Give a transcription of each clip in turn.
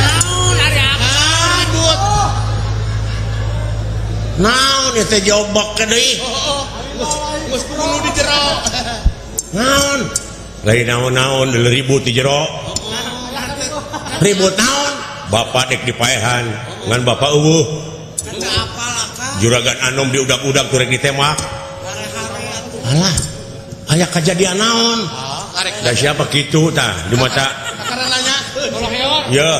Naon ari akang? Naon ieu teh jobok ke deui? Geus kudu di jero. Naon? Lain naon-naon ribut di jero. Ribut naon? Bapak dek dipaehan ngan bapak eueuh. Teu apal akang. Juragan Anom diudak-udak turek ditembak. Hare-hare atuh. Alah, aya kajadian naon? Karek. Da siapa kitu tah di mata Karena nanya. ya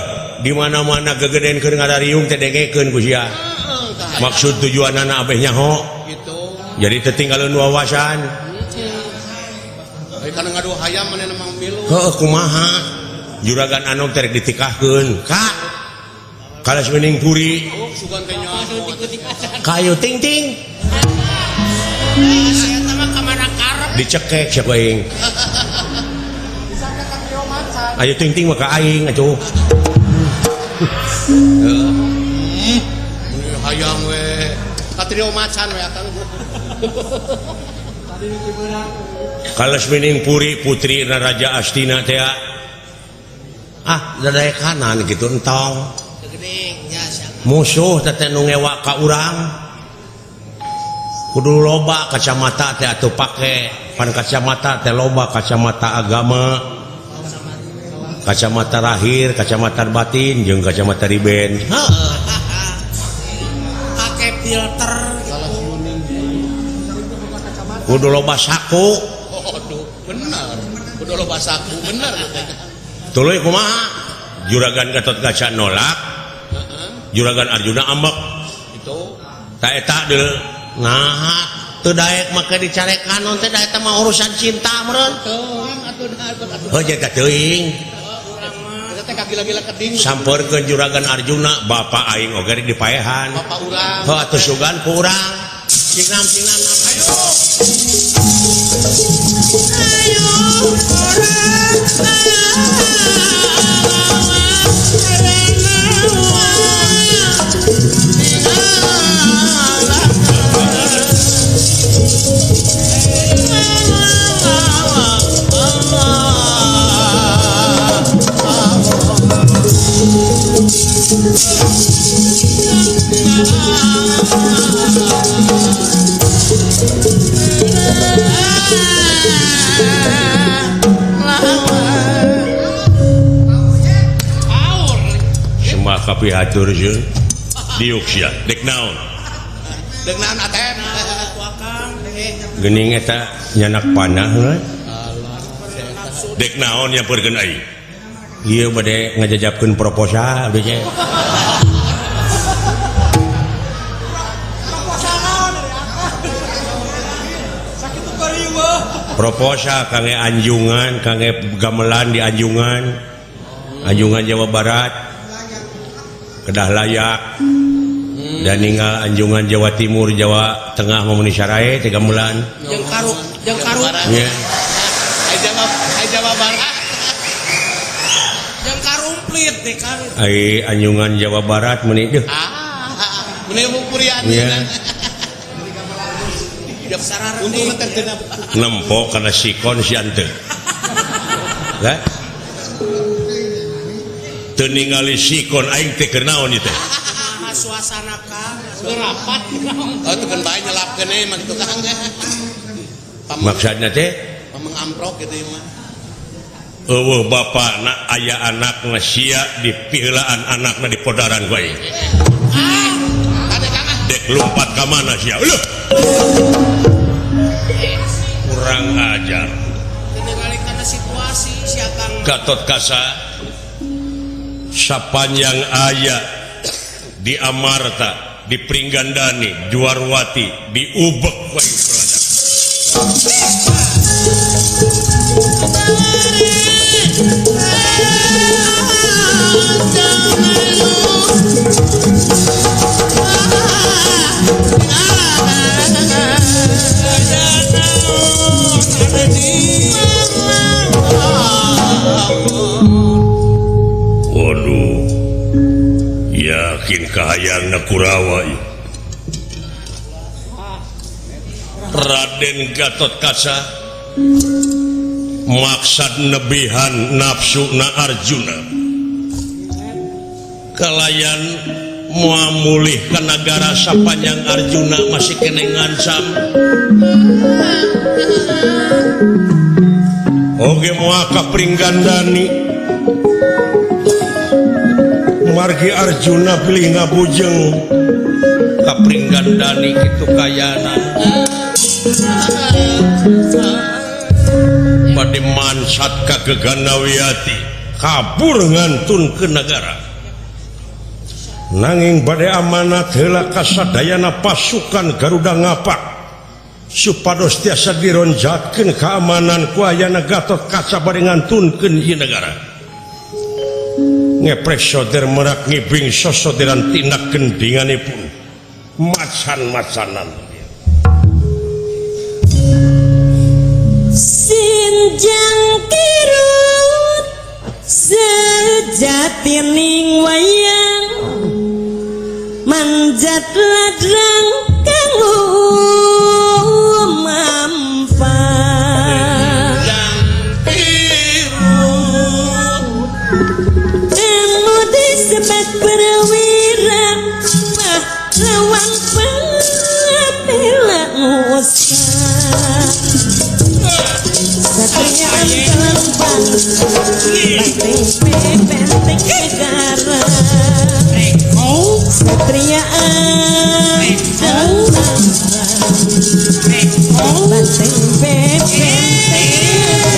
di mana-mana gegedean keur ngarariung teh dengekeun ku sia. Maksud tujuanana abeh nyaho. Gitu. Jadi teu tinggalkeun wawasan. Ai kana ngadu hayam manehna mah milu. Heuh, kumaha? Juragan Anom teh rek ditikahkeun. Ka Kalas Wening Puri. Oh, sugan teh nyaho. Kayu ting ting Saya mah kamana karep. Dicekek siapa aing. Ayo ting ting mah ka aing atuh. Hayam we. Katrio macan we akang. Kalas Wening Puri putri Raja Astina teh ah dadaek kanan gitu entong. Geuning nya sia. Musuh teh nu ngewa ka urang kudu loba kacamata teh atuh pake pan kacamata teh loba kacamata agama, kacamata lahir, kacamata batin, jeung kacamata riben. Pakai filter gitu. Kudu loba saku. Aduh, bener. Kudu loba saku, bener teh. Tuluy kumaha Juragan Gatot Kaca nolak, Juragan Arjuna ambek. Itu. Ta eta deul naha teu daek make dicarekan non teh da eta mah urusan cinta meureun. Teuing atuh dah atuh. Heuh jeung teuing. Eta teh kagila-gila keding. Sampeurkeun Juragan Arjuna, bapak aing oge rek dipaehan. Bapak urang. Heuh atuh sugan ku urang cingnam cingnam. Ayo. Ayo Sembah kapihatur sieun diuk sia dek naon? Deung naon atep? Geuning eta nyanak panah heuh. Dek naon nyampeurkeun aing ieu bade ngajajabkeun proposal abdi teh. Proposal kangge anjungan, kangge gamelan di anjungan, anjungan Jawa Barat kedah layak dan ninggal anjungan Jawa Timur, Jawa Tengah memenuhi syarat tiga gamelan. Jeung karu, jeung karu. Ya. Ai Jawa, ai Jawa Barat. Jeung karumplit deh kan. Ai anjungan Jawa Barat meuni deuh. Ah, meuni mukurian. Ya. Untung teh teu nempo kana sikon si ante. Lah teu ningali sikon aing teh keur naon ieu teh? Suasana kang rapat. Oh, teu keun bae nyelapkeun we mah kitu kang. Maksudna teh pameng amprok gitu ieu mah. Eueuh bapakna aya anakna sia dipiheulaan anakna di podaran ku aing. Kade kang ah. Dek lompat ka mana sia? Leuh. Kurang ajar. Ningali kana situasi sia kang. Gatot Kaca sapanjang aya di Amarta, di Pringgandani, Juarwati, di Ubek ku aing pelajar. Waduh, yakin kahayangna Kurawa ieu. Raden Gatot Kaca Maksad nebihan nafsu na Arjuna kalayan moal mulih ka nagara sapanjang Arjuna masih keneh ngancam. Oge moal ka Pringgandani margi Arjuna pilih ngabujeng ka Pringgandani kitu kayana bade mansat ka Geganawiyati kabur ngantun ke nagara. Nanging bade amanat heula kasadayana pasukan Garuda ngapak supados tiasa dironjatkeun keamanan ku ayana Gatotkaca bade ngantunkeun ieu nagara. Ngeprek soder merak ngibing sosoderan tindak gendinganipun macan-macanan. Sinjang kirut sejatining wayang manjat ladrang kang lumampah. Anu disebut perwira pahlawan pembela nusa. Satria lempang banteng benteng negara. Satria lempang banteng benteng negara.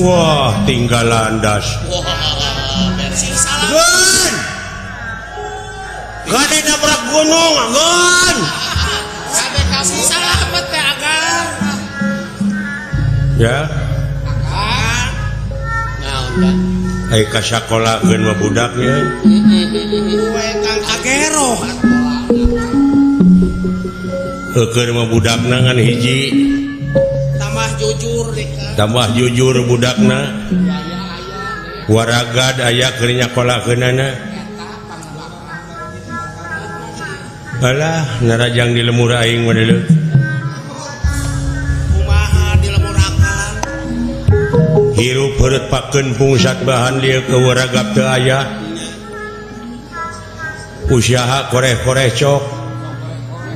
Wah, tinggal landas. Gun! Gade nabrak gunung, Gun! Kasih salamet teh agan. Ya. Agan. Ai ka sakolakeun mah budaknya. We Kang kagero. Keur mah budakna ngan hiji. Tambah jujur deh Kang. Tambah jujur budakna. Waragad aya keur nyakolakeunana. Alah, narajang di lemur aing mah deuleu. Kumaha di lemur akang? Hirup heureut pakeun pungsat bahan lieu ke waragap teu aya. Usaha koreh-koreh cok.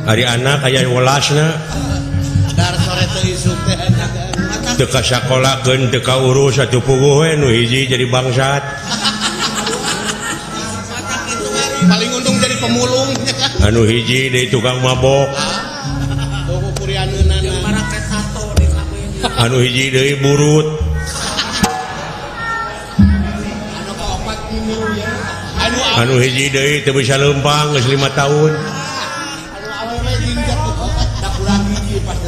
Ari anak aya welasna. Dar sore teu isuk teh. Teu ka sakolakeun teu ka urus atuh puguh we nu hiji jadi bangsat. Paling untung jadi pemulung. Anu hiji deui tukang mabok. Anu hiji deui burut. Anu hiji deui teu bisa leumpang geus 5 tahun.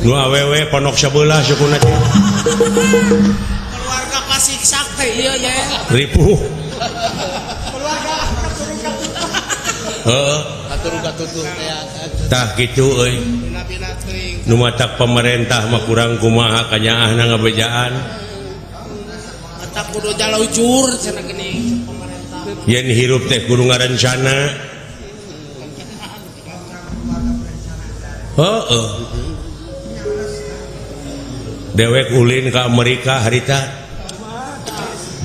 Nu awewe ponok sebelah sukuna teh. Keluarga kasiksak teh ieu ye. Ripuh. Heeh. Tah kitu euy. Nu matak pemerintah mah kurang kumaha kanyaahna ngabejaan. Matak kudu jalujur cenah geuning pemerintah. Yen hirup teh kudu ngarencana. Heeh. Dewek ulin ka Amerika harita.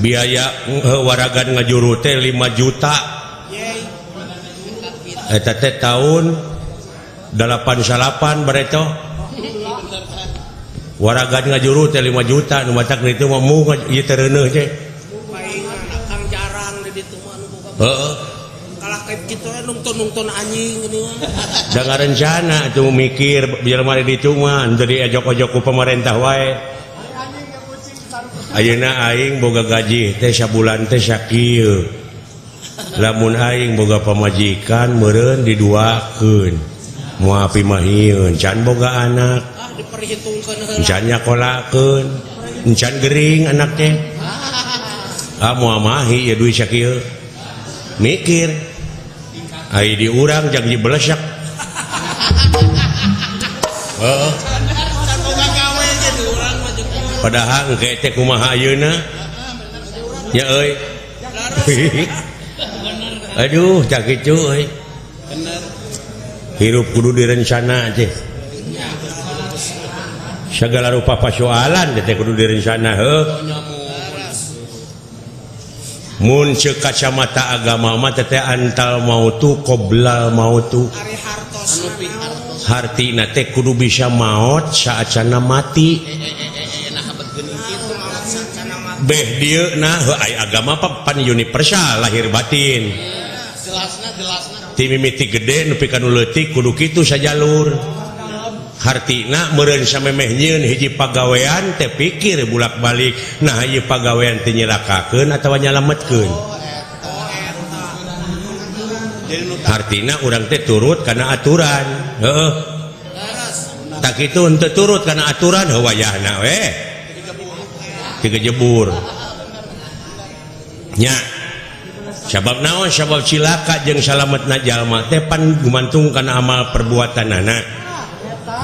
Biaya waragan ngajuru teh 5 juta. Eta teh tahun 88 bareto. Waragan ngajuru teh 5 juta nu matak ditu mah mung ieu teh reuneuh teh. Kang jarang di ditu mah nu boga. Heeh. Kalah kayak kitu we nungtun-nungtun anjing geuning. Da ngarencana atuh mikir jelema di ditu mah henteu diojok-ojok ku pemerintah wae. Ayeuna aing boga gaji teh sabulan teh sakieu. Lamun aing boga pamajikan meureun diduakeun. Moal pimahieun, can boga anak. Ah diperhitungkeun heula. Can nyakolakeun, can gering anak teh. Ah moal mahi ieu duit sakieu. Mikir. Ai di urang jang dibelesek. Heeh. Can boga gawe ge di urang mah jeung. Padahal engke teh kumaha ayeuna? Nya euy. Aduh, tak kitu euy. Hirup kudu direncana teh. Segala rupa persoalan teh kudu direncana heuh. Mun ceuk kacamata agama mah teh antal mautu qoblal mautu. Hartina teh kudu bisa maot saacana mati. Beh dieu nah heuh ai agama pan universal lahir batin. Ti mimiti gede nepi ka nu leutik kudu kitu sajalur. Hartina meureun samemeh nyieun hiji pagawean teh pikir bulak-balik nah ieu pagawean teh nyelakakeun atawa nyalametkeun. Hartina urang teh turut kana aturan. Heeh. Tak kitu henteu turut kana aturan heuh wayahna we. Tigejebur. Nya. Sabab naon? Sabab cilaka jeung salametna jalma teh pan gumantung kana amal perbuatanana.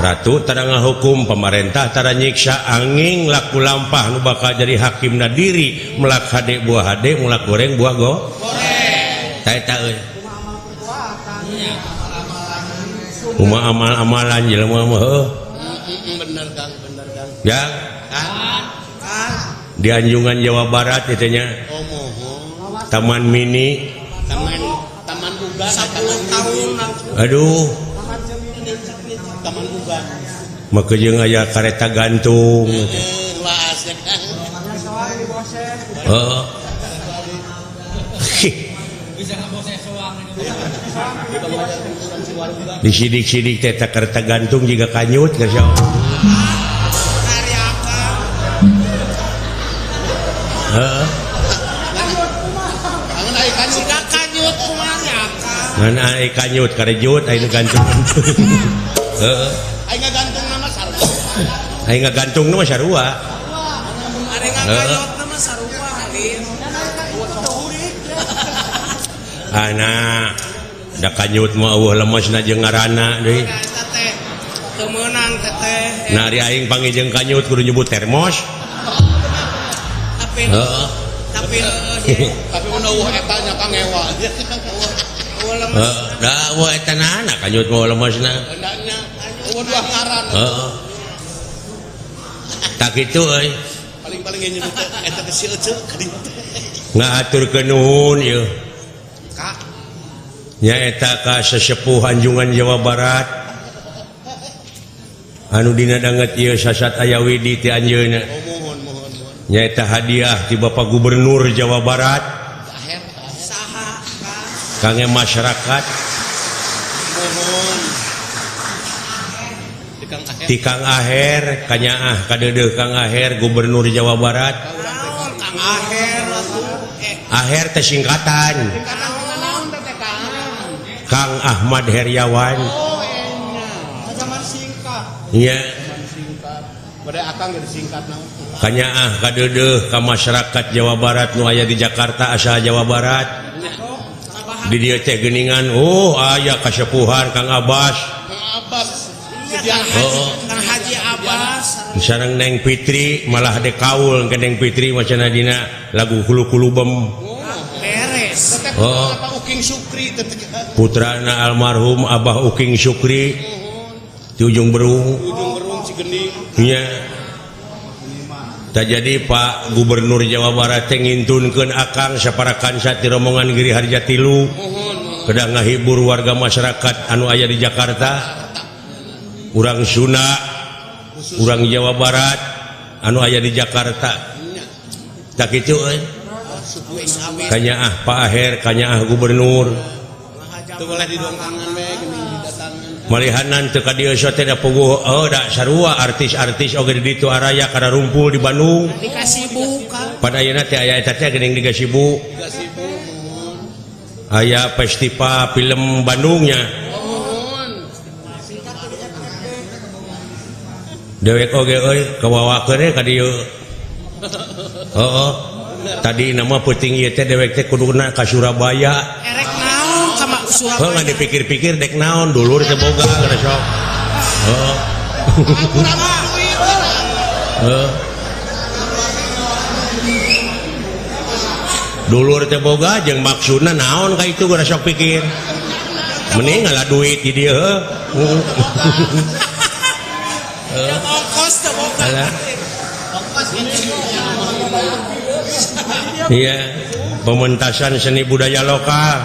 Ratu tara ngahukum, pemerintah tara nyiksa, angin laku lampah nu bakal jadi hakimna diri, melak hade buah hade, melak goreng buah go. Goreng. Ta eta euy. Kumaha amal-amalan jelema mah heuh. Bener Kang, bener Kang. Ya. Di Anjungan Jawa Barat itu nya. Taman Mini. Taman Uga 10 tahun langsung. Aduh. Taman Uga. Maka jeung aya kareta gantung. Heeh. Disidik-sidik teh kareta gantung jiga kanyut geus. Heeh. Ngan ai kanyut karejut ai nu gantung. Heeh. Ai ngagantungna mah sarua. Ai ngagantungna mah sarua. Ari ngagayotna mah sarua. Anak da kanyut mah eueuh lemesna jeung ngaranna deui. Eta teh teu meunang teteh. Nah, ari aing panggil jeung kanyut kudu nyebut termos. Tapi Heeh. tapi Tapi mun eueuh eta nya Kang ewa. eueuh lemes. Heeh, da eueuh eta na kanyut mah lemesna. Endanya eueuh dua ngaran. Heeh. Tak kitu euy. Paling-paling ge nyebut teh eta teh si Ece ka dieu teh. Ngahaturkeun nuhun ieu. Kak, Nyaeta ka sesepuh Anjungan Jawa Barat. Anu dina danget ieu sasat aya widi ti anjeunna. Oh, mohon mohon mohon. Nyaeta hadiah ti Bapak Gubernur Jawa Barat Aher saha Kak? kangge masyarakat mohon. Di Kang Aher. ti Kang Aher kanyaah kadeudeuh Kang Aher Gubernur Jawa Barat. Naon Kang Aher atuh? Aher teh singkatan Singkatan tina naon teh teh Kang? Kang Ahmad Heryawan. Oh, enya. Zaman singkat. Nya Zaman singkat. Bade akang ge disingkat naon? kanyaah kadeudeuh ka masyarakat Jawa Barat nu aya di Jakarta asal Jawa Barat. Di dieu teh geuningan oh aya kasepuhan Kang Abbas. Kang Abbas. Iya, Sejarah. Kang Haji, Oh. Kang Haji Abbas. Sareng Neng Fitri malah de kaul ke Neng Fitri macana dina lagu kulu-kulubem. Oh. Beres. Teteh Oh. Bapak Uking Sukri teteh. Putrana almarhum Abah Uking Sukri di Ujung Berung. Ujung Berung Cigending. Nya. Tak jadi Pak Gubernur Jawa Barat teh ngintunkeun akang saparakansa ti rombongan Giri Harja Tilu Mohon mohon. kedah ngahibur warga masyarakat anu aya di Jakarta, urang Sunda, urang Jawa Barat anu aya di Jakarta. Nya. Tak kitu euy. Wis awet Kanyaah Pak Aher, kanyaah Gubernur. Teu boleh didongkangan we geuning didatangan. Malihanan teu ka dieu teh da puguh oh da sarua artis-artis oge di ditu araya kararumpul di Bandung. Dikasih buka. Pada ayeuna teh aya eta teh geuning di Gasibu. Gasibu mohon. Aya festival film Bandungnya. Mohon. Dewek oge euy kawawakeun we ka dieu. Heeh. Tadi nama peuting ieu teh dewek teh kuduna ka Surabaya. Erek naon sama Heuh Surabaya. ngan dipikir-pikir dek naon dulur teh boga geus sok. Heeh. Heeh. Dulur teh boga jeung maksudna naon ka itu geus sok pikir. Mending ngalah duit di dieu heuh. Yang ongkos teh boga. Alah. Iya, pementasan seni budaya lokal.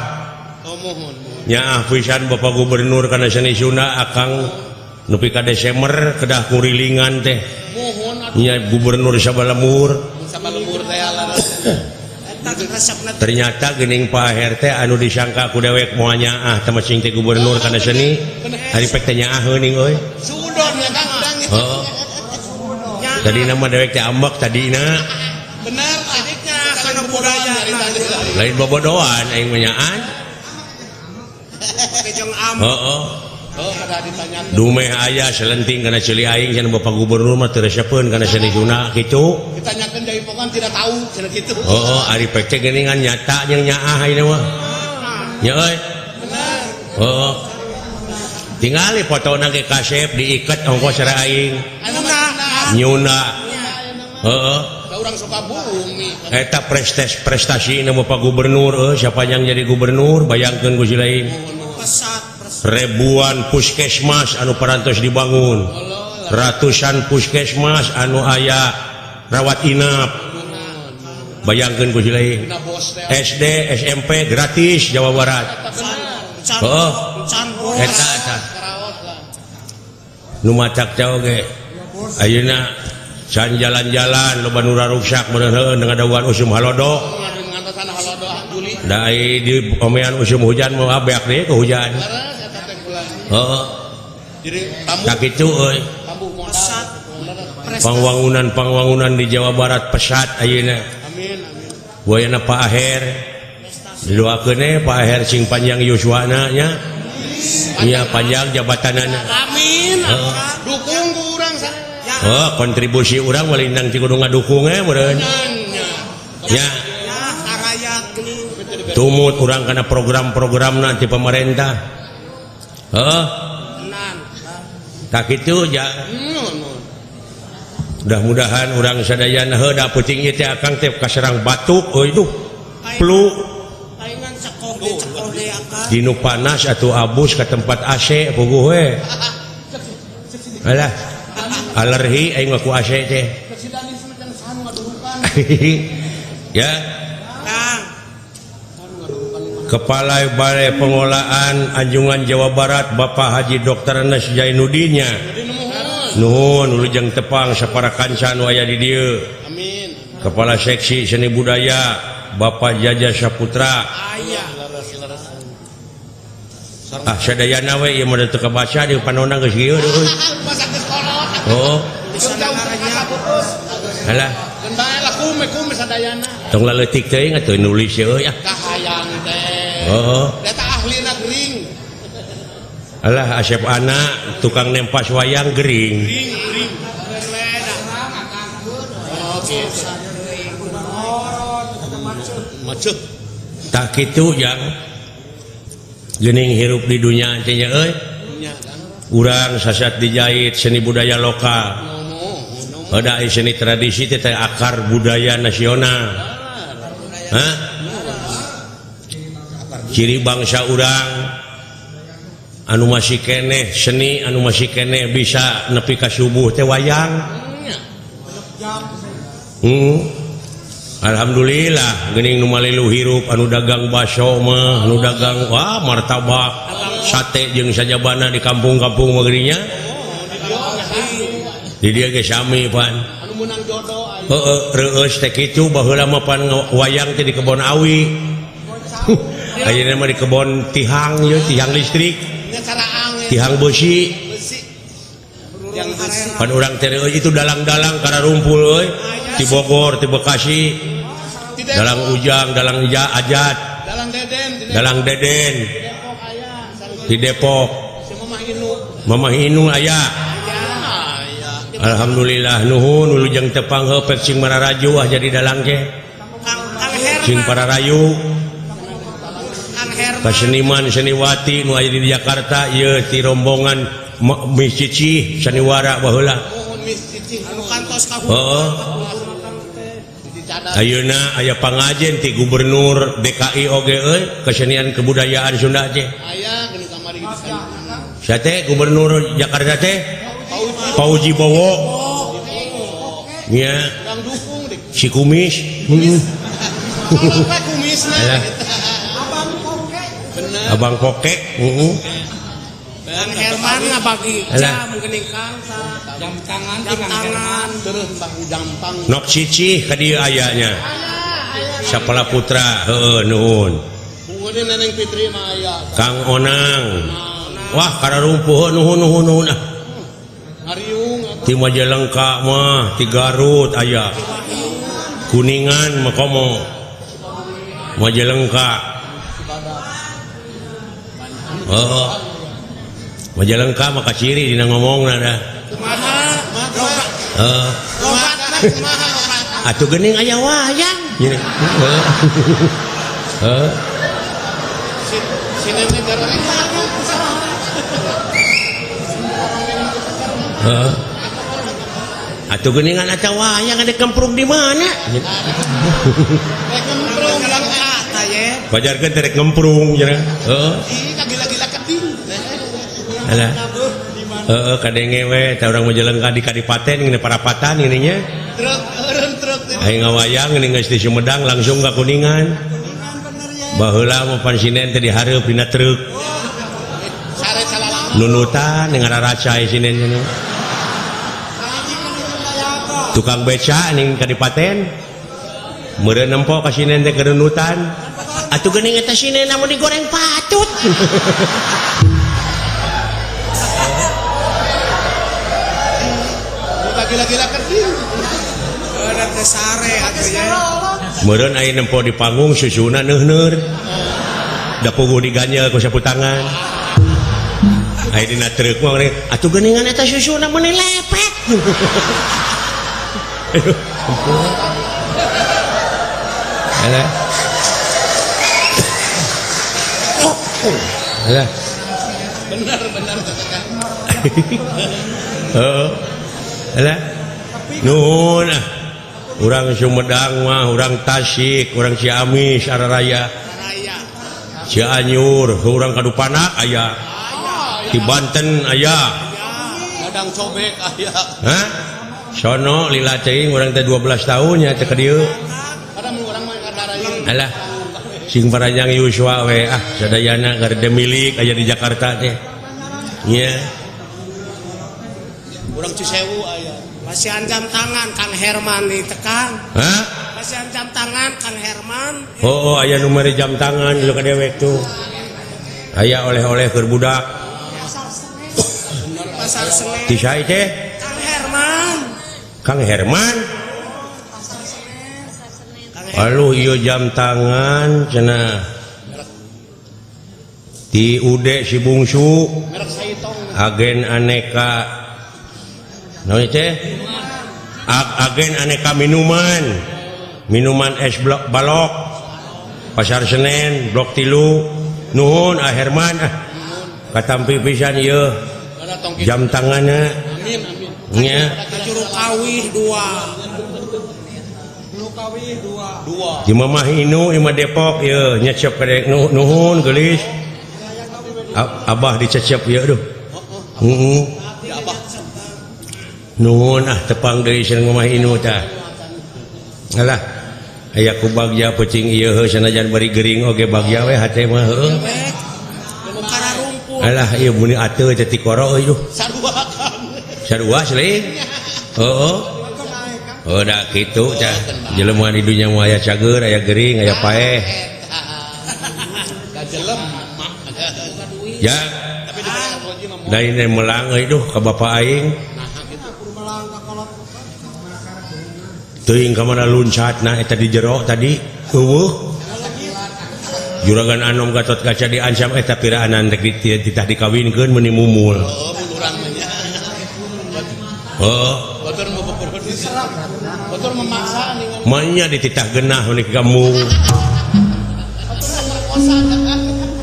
Oh mohon mohon. Nyaah pisan Bapak Gubernur kana seni Sunda akang nepi ka Desember kedah kurilingan teh. Mohon atuh. Nya Gubernur sabalembur. Sabalembur teh alah. Eta resepna Ternyata geuning Pak Aher teh anu disangka ku dewek moal nyaah teh masing teh gubernur kana seni. Ari pek teh nyaah heuning euy. Sudon ya Kang udang. Heeh. Tadi nama dewek teh ambek tadina. Bener adiknya kana budaya Lain bobodoan aing mah nyaan. Pakai jeung am. Heeh. Oh, kada ditanyakeun. Dumeh aya selenting kana ceuli aing cenah Bapak Gubernur mah teu resepeun kana seni Sunda kitu. Ditanyakeun jaipongan tidak tahu cenah kitu. Heeh, ari pek teh geuningan nyata jeung nyaah ayeuna mah. Nya euy. Bener. Heeh. Tingali fotona ge kasep diiket ongkos sare aing. Anu mah Nyuna. Heeh. Da urang Sukabumi. Eta prestasi na Bapak Gubernur euy, siapa yang jadi gubernur bayangkeun ku si lain. Pesat, pesat. Ribuan puskesmas anu parantos dibangun. Ratusan puskesmas anu aya rawat inap. Bayangkeun ku si lain. Dina bos teh. SD, SMP gratis Jawa Barat. Can, Oh. can bos. Eta eta. Karaos lah. Nu macak teh oge. Ayeuna can jalan-jalan loba nu raruksak meureun heueuh ngadaguan usum halodo. Ngantosan halodo Juli. Da ai di omean usum hujan mah beak deui ke hujan. Leres eta teh bulan. Heeh. Jadi tamu Tak kitu euy. tamu modal. Pesat. Pangwangunan-pangwangunan di Jawa Barat pesat ayeuna. Amin amin. Wayana Pak Aher. Didoakeun we Pak Aher sing panjang yuswana nya. Nya panjang jabatanana. Amin. Heeh. Dukung ku urang sareng. Oh, kontribusi urang malindang ti kudu ngadukung we meureun. Nya. Ya. Ya, karayak geuning. Tumut urang kana program-program nanti pemerintah. Heeh. Tenan. Tak kitu ja. Nuhun. Mudah-mudahan urang sadayana heuh da peuting ieu teh akang teh kaserang batuk euy duh. Flu Palingan cekoh deui cekoh deui akang. Dinu panas atau abus ke tempat AC puguh we. Alah. Alergi aing mah ku AC teh. Ya. Kang. Kepala Balai Pengolahan Anjungan Jawa Barat Bapak Haji Dr. Nes Jainuddinnya. Nuhun wilujeng tepang sapara kanca nu aya di dieu. Amin. Kepala Seksi Seni Budaya Bapak Jaja Saputra. Aya. Ah sadayana we ieu mah teu kabaca di panona geus kieu euy. Masa geus kolot. Oh, Bisa ngarannya. alah Keun bae lah kume kume sadayana. Tong leutik teuing atuh nulis euy ah. Kahayang teh. Oh. Eta ahlina gering. Alah Asep anak tukang nempas wayang gering. Gering, gering. Oh, gitu. Macet. Tak kitu jang. Geuning hirup di dunya teh nya euy. Nya kan. Urang sasat dijahit seni budaya lokal. Ngomong, Ada seni tradisi teh teh akar budaya nasional. Hah? Ciri bangsa urang anu masih keneh seni anu masih keneh bisa nepi ka subuh teh wayang. Alhamdulillah geuning nu malilu hirup anu dagang baso mah anu dagang wah martabak sate jeung sajabana di kampung-kampung mah geuning nya. Di dieu ge sami pan. Anu meunang jodoh aya. Heeh, reueus teh kitu baheula mah pan wayang teh di kebon awi. Ayeuna mah di kebon tihang ieu tihang listrik, Nya caraang ya. tihang besi. Besi. Yang besi. Pan urang teh euy itu dalang-dalang kararumpul euy. Di Bogor, di Bekasi, Di Depok. dalang Ujang, dalang Ajat, Dalang Deden di Depok. dalang Deden Di Depok aya. di Depok. Si Mamah Inu. Mamah Inu aya. Aya. Alhamdulillah nuhun wilujeng tepang heuh pek sing mararaju ah jadi dalang ge. Kang Kang Sing Herman. pararayu Kang Herman. kaseniman seniwati nu aya di Jakarta ieu ti rombongan Miss Cici saniwara baheula. Mohon Miss Cici. Anu kantos ka Heeh. Di cadar. Ayeuna aya pangajen ti Gubernur DKI oge euy kesenian kebudayaan Sunda teh. Aya geuning kamari gitu kan. Sia teh Gubernur Jakarta teh Pauji. Pauji Bowo. Nya Urang dukung dik. si kumis. Heeh. Kalau we kumisna. Alah. Bener. Abang Kokek, heeh. Kang Herman ngabagi Alah. jam geuning Kang. Jam tangan Jam tangan. Terus Bang Jampang. Nok Cici ka dieu aya nya. Sapala Putra, heueuh nuhun. Bungeun Neneng Fitri mah aya. Kang Onang. Wah, kararumpuh nuhun nuhun nuhun ah. Ngariung atuh. Ti Majalengka mah, ti Garut aya. Kuningan mah komo. Majalengka. Heeh. Majalengka mah kaciri dina ngomongna dah. Kumaha? Heeh. Logatna kumaha logatna? Atuh geuning aya wayang. Gini. Heeh. Heeh. Si si nenek garoreng. Heeh. Atuh geuningan eta wayang ada kemprung di mana? Rek ngemprung Majalengka tah ye. Pajarkeun teh rek ngemprung cenah. Heeh. Ih, kagila-gila keting. Alah. Heeh, kadenge we tah urang Majalengka di Kadipaten ngene parapatan ngene nya. Truk, eureun truk teh. Aing ngawayang ngene geus di Sumedang langsung ka Kuningan. Baheula mah pan sinen teh dihareup dina truk. Sare salalama. Nunutan ngararacai sinen cenah. Tukang beca ning Kadipaten. Meureun nempo ka sinen teh kerenutan. Atuh geuning eta sinen lamun digoreng patut. Gila-gila keting. Eureun teh sare atuh ye. Meureun aya nempo di panggung susuna neuhneur. Da puguh diganjel ku sapu tangan. Aya dina truk mah geuning, atuh geuningan eta susuna meuni lepet. Alah. Alah. Benar benar katakan. Heeh. Alah. Nuhun ah. Urang Sumedang mah, urang Tasik, urang Ciamis araraya. Raya. Cianjur, urang Kadupanak aya. Di Banten aya. Gadang cobek aya. Hah? Sono lila teuing urang teh 12 tahun nya teh ka dieu. Kada mun urang mah kadarayeun. Alah. Sing paranjang yuswa we ah sadayana garde milik aya di Jakarta teh. Nya. Urang Cisewu aya. Masihan jam tangan Kang Herman nih tekang. Hah? Masihan jam tangan Kang Herman. Oh, oh aya nu mere jam tangan lu ka dewek tuh. Aya oleh-oleh keur budak. Pasar Senen. Ti saha teh? Kang Herman. Kang Herman. Kang Herman. Aduh ieu jam tangan cenah. Ti Ude si bungsu. Merek Saitong. Agen aneka naon teh? Agen aneka minuman. Minuman es blok balok. Pasar Senen Blok 3. Nuhun ah Herman ah. Katampi pisan ieu. Kada tong kitu. Jam tanganna. Amin amin. Nya. Juru kawih 2. Dua. Di Mamah Inu di Depok ieu nyecep ka nuhun geulis. Abah dicecep ieu aduh. Heeh. Ya abah. Nuhun ah tepang deui sareng Mamah Inu tah. Alah aya ku bagja peuting ieu heuh sanajan bari gering oge bagja we hate mah heuh. Alah ieu muni ateu teh tikoro euy duh. Sarua kan. Sarua seuling. Heeh. Oh da kitu tah. Jelema di dunya mah aya cager, aya gering, aya paeh. Da jelema. Ya. Tapi di pasar kunci mah Lain melang euy duh ka bapa aing. Teuing ka mana luncatna eta di jero tadi eueuh. Juragan Anom Gatot Kaca diancam eta piraanan rek dititah dikawinkeun meuni mumul. Oh, mun urang mah nya. Heeh. Batur mah beberapa. Batur memaksa nih. Manya dititah genah meuni kamu.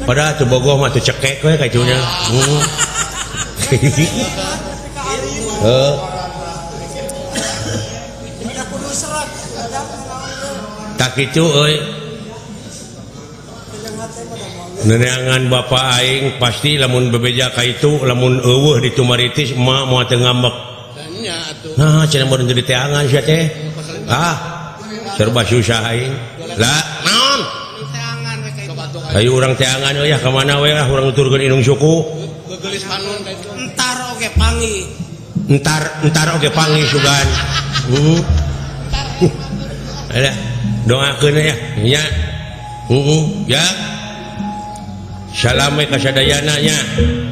Padahal teu bogoh mah teu cekek we kacuna. Heeh. Tak kitu euy. Neneangan bapa aing pasti lamun bebeja ka itu lamun eueuh di tumaritis emak moal teu ngambek. Nah, cenah mun teu diteangan sia teh. Ah, serba susah aing. Lah, naon? Ayo urang teangan euy ka mana we lah urang nuturkeun indung suku. Gegelis panon ka itu. Entar oge pangi. Entar oge pangi sugan. Alah, doakeun ya. Nya. Ya. Salam we ka sadayana nya.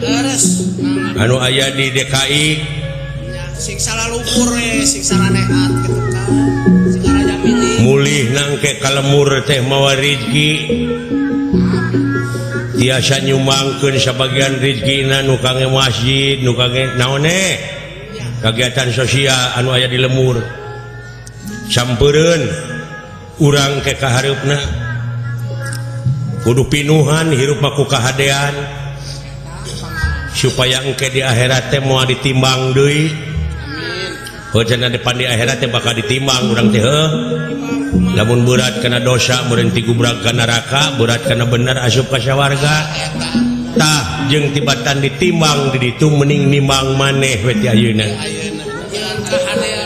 Leres. Anu aya di DKI sing salah lumpur we, sing saranehat kitu kan. Sing araja milih. Mulih nangke kalemur teh mawa rizki. Tiasa nyumbangkeun sabagian rizkina nu kangge masjid, nu kangge naon eh? Kagiatan sosial anu aya di lemur. Sampereun urang ke kahareupna. Kudu pinuhan hirup mah ku kahadean. Supaya engke di akhirat teh moal ditimbang deui. Heuh cenah depan di akhirat teh bakal ditimbang urang teh heuh. Lamun berat kana dosa meureun tigubrag ka neraka, berat kana bener asup ka sawarga. Tah jeung tibatan ditimbang di ditu mending nimbang maneh we ti ayeuna.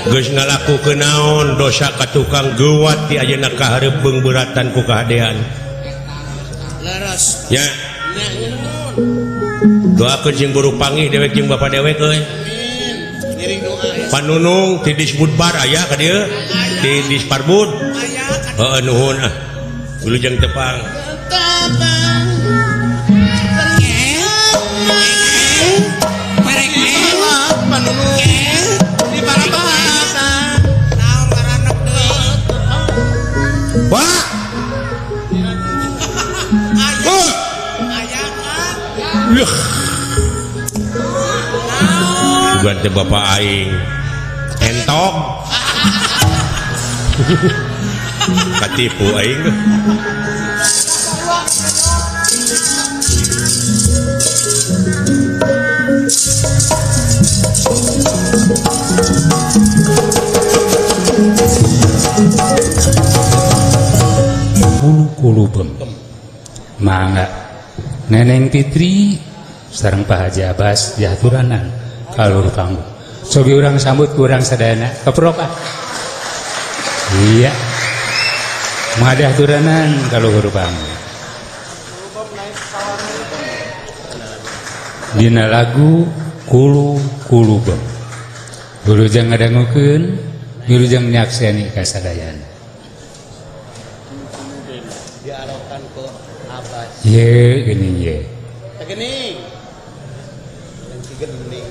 Geus ngalakukeun naon dosa ka tukang geuwat ti ayeuna ka hareup beung beratan ku kahadean. Leres. Ya. Doakeun jeung guru panggih dewek jeung bapa dewek euy. Panunung ti Disbudpar aya ka dieu? Ti Disparbud? Heeh nuhun ah. Wilujeng tepang. Pak. Yuh. Bukan teh bapak aing. Entok. Katipu aing. Kulu-kulubem. Mangga Neneng Fitri sareng Pak Haji Abbas diaturanan ka luhur panggung. Cobi urang sambut ku urang sadayana. Keprok ah. Iya. Mangga diaturanan ka luhur panggung. Dina lagu Kulu Kulubem. Wilujeng ngadangukeun, wilujeng nyakseni ka sadayana. Diarahkan ke Abbas. Ye geuning ye. Geuning. Dan si geuning.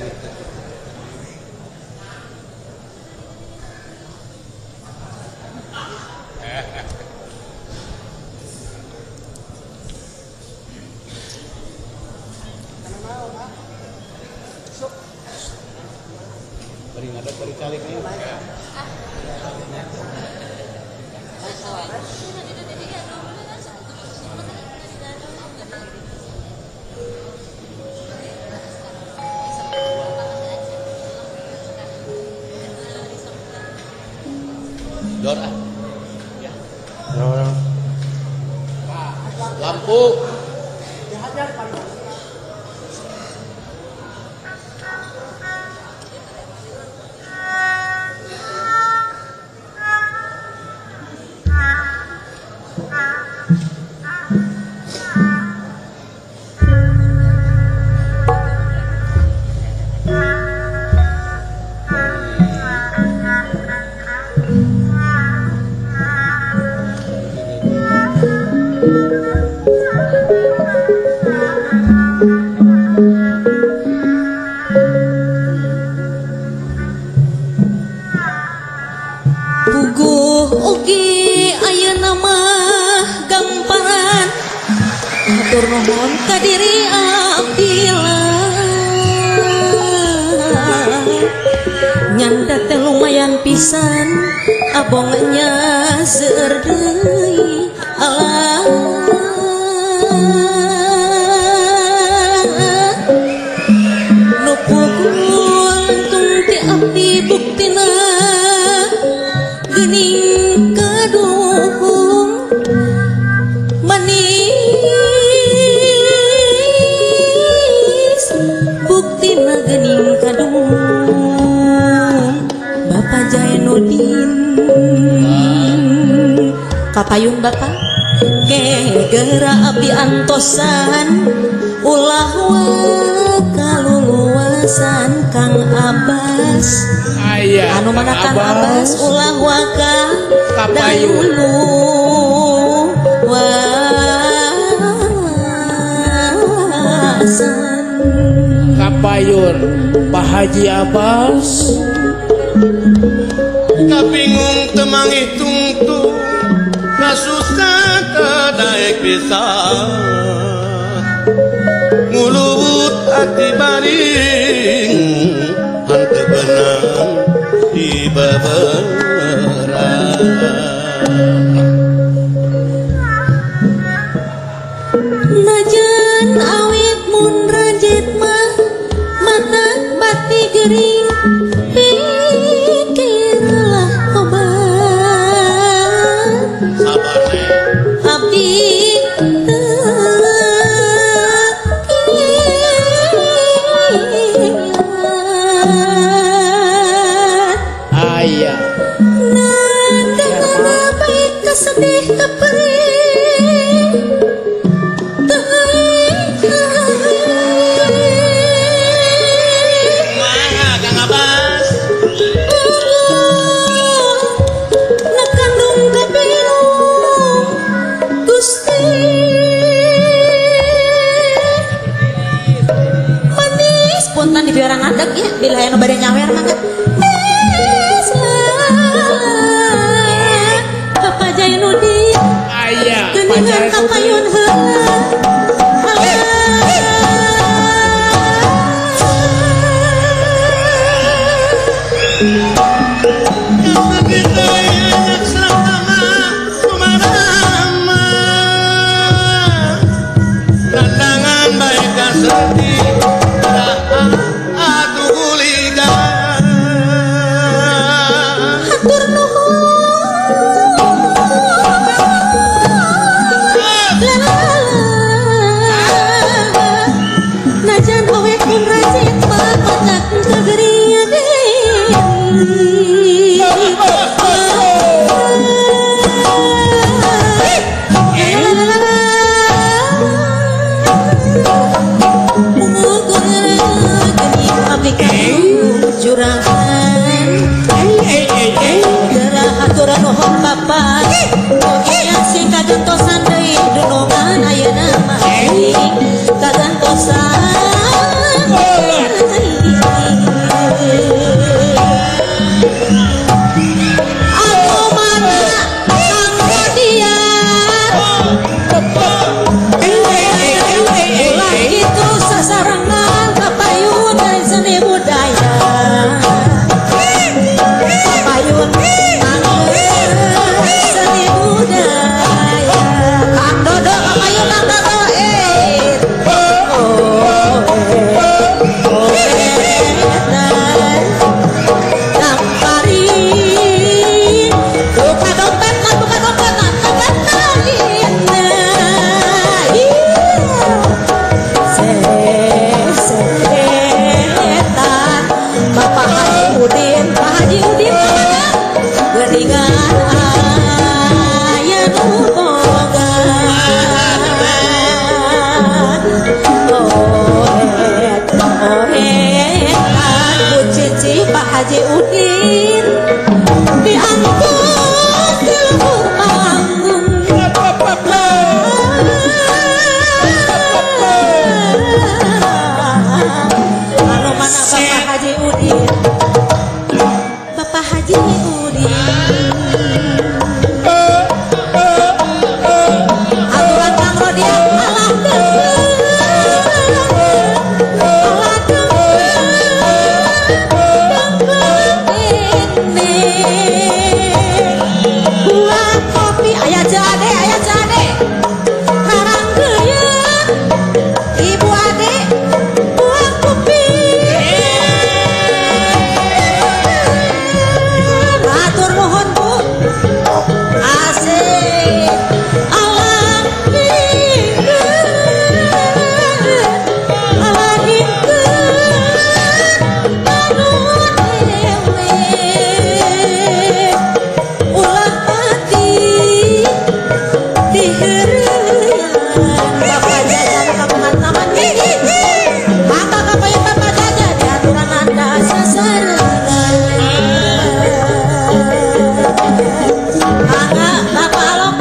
Bari ngadeg bari calik nih. Dor ah. Ya. Lampu. Puguh oge ayeuna mah gamparan hatur nuhun ka diri abdi nyanda teh lumayan pisan abongnya seueur deui alah nu puguh lengkung ti abdi buktina geuning kaduhung manis buktina geuning kaduhung Bapak Jainuddin kapayun Bapak gegera abdi antosan ulah kaluluasan Kang Abbas. Aya. Anu mana Kang Abbas ulah waka Kapayun. dahulu wasan. Kapayun Pak Haji Abbas. Kabingung temangih tungtung kasusah teu daek bisa ngulubut ati baring henteu beunang di beberan. Najan awit mun rajet mah mata bati gering pikirlah obat. Sabar Neng. Abdi teu kiat. Aya. Nangkana baik kasedih kaperih Kumaha Kang Abbas? Nakandung kabingung Gusti manis punten di biarang ngadeg ya bila aya nu bade nyawer mangga. Bapak Jainuddin Aya. geuningan kapayun heula. Anak serama. Kagantosan Anu mana Kang Rodian Ulah kitu sasarengan kapayun dari seni budaya Kapayun seni budaya Kang Dodo kapayun Kang Dodo eh oh oh Kang Farid buka dompet kan buka dompet kan dompet Sesetan Bapak Haji Udin Pak Haji Udin kemana geuningan aya nu boga Ohet ohetan Bu Cici Pak Haji Udin diangkut di luhur panggung. Anu mana Bapak Haji Udin Bapak Haji Udin Aturan Kang Rodian alah dengkeun alah dengkeun dengkeun ini buat kopi aya jade aya jade Karangkeun Ibu Ade buat kopi Matur nuhun Bu Asik alah hingkeun alah hingkeun anu dewe ulah pati diheureuyan Bapak Jajan kagungan taman mini mangga kapayun Bapak Jajan diaturan anda sasarengan mangga Bapak Alok.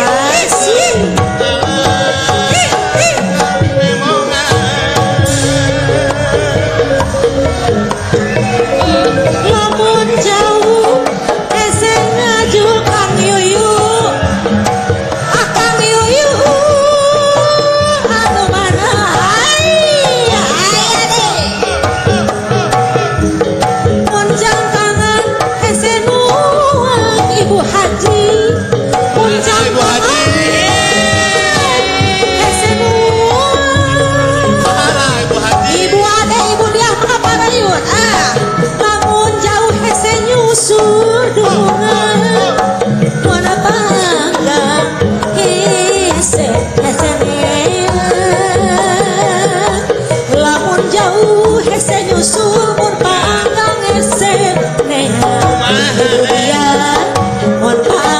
Asik. Lamun jauh hese ngaju Kang Yuyu ah Kang Yuyu anu mana ai ai ade mun jangkangan hese nuang Ibu Haji mun Ibu Haji. jangkangan hese nuang Mana Ibu Haji? Ibu ade ibu dia makaparayun ah lamun jauh hese nyusur dungan mana panggang hese hese neang lamun jauh hese nyusur mun panggang hese neang ibu dia mun panggang.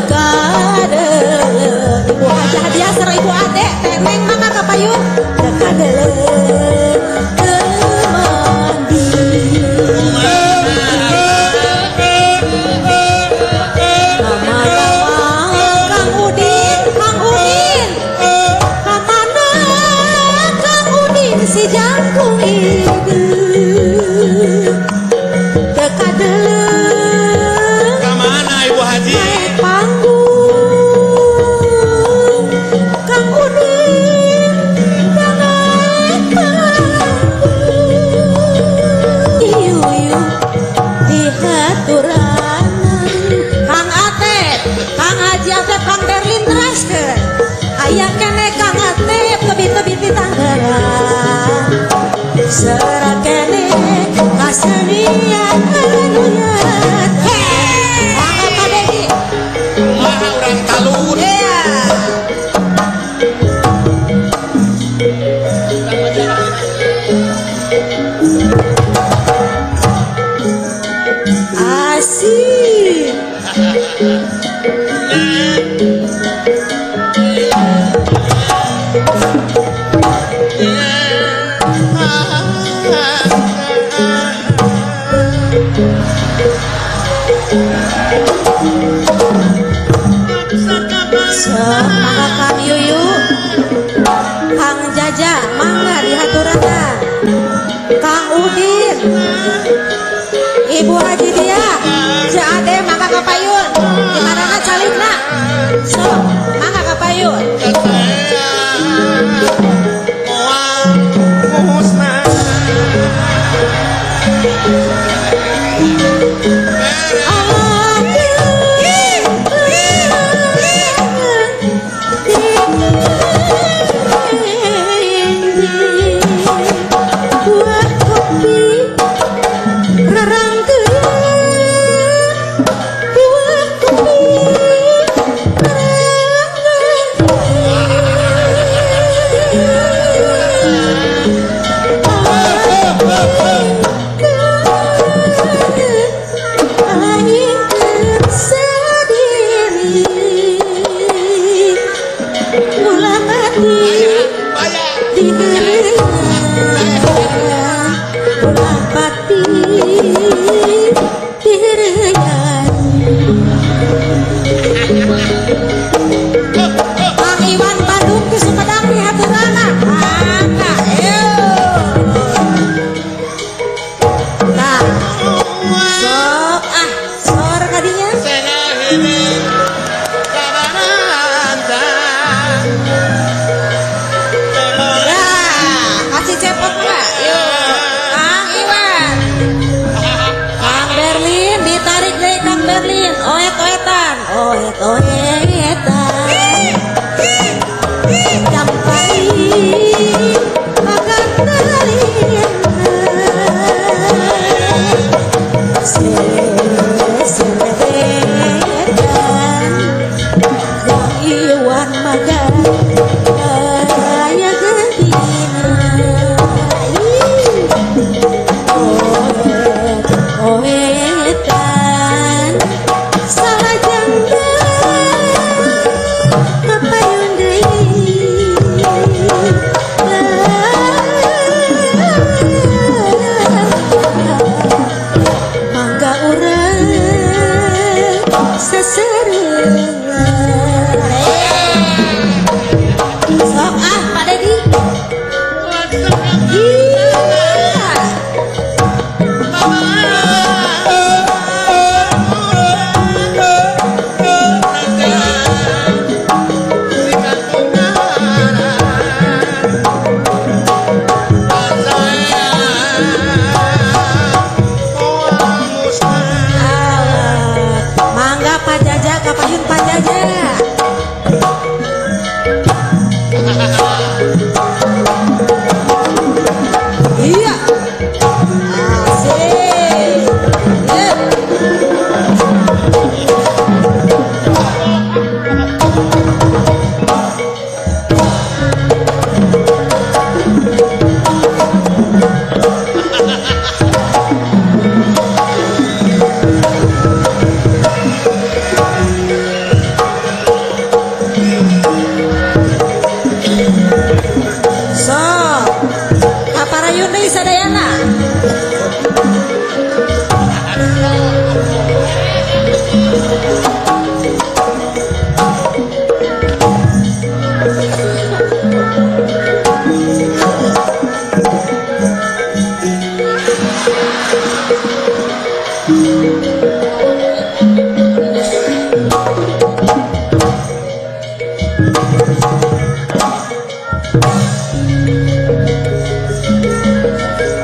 Teka Ibu Hajah dia sareng Ibu Ade Neneng mangga ka payun teka deuleu teu mandi. Lama-lama Kang Udin, Kang Udin, kamana Kang Udin si jangkung hideung teka deuleu Kamana Ibu Haji? Naik panggung Kang Udin naik panggung Iuyu dihaturanan Kang Atep, Kang Haji Atep, Kang Berlin teraskeun aya keneh Kang Atep tebi-tebi ti Tangerang Serak keneh kasenian anu nyata. Mangga Pak Dedi. Kumaha urang talun? Iya. Asik. Sok mangga Kang Yuyu. Kang Jaja mangga dihaturanan. Kang Udin. Ibu Haji dia. Ceu Ade mangga ka payun. Di marana calikna. Sok mangga ka payun. Moal musnah. Buah kopi rarangkeun, buah kopi.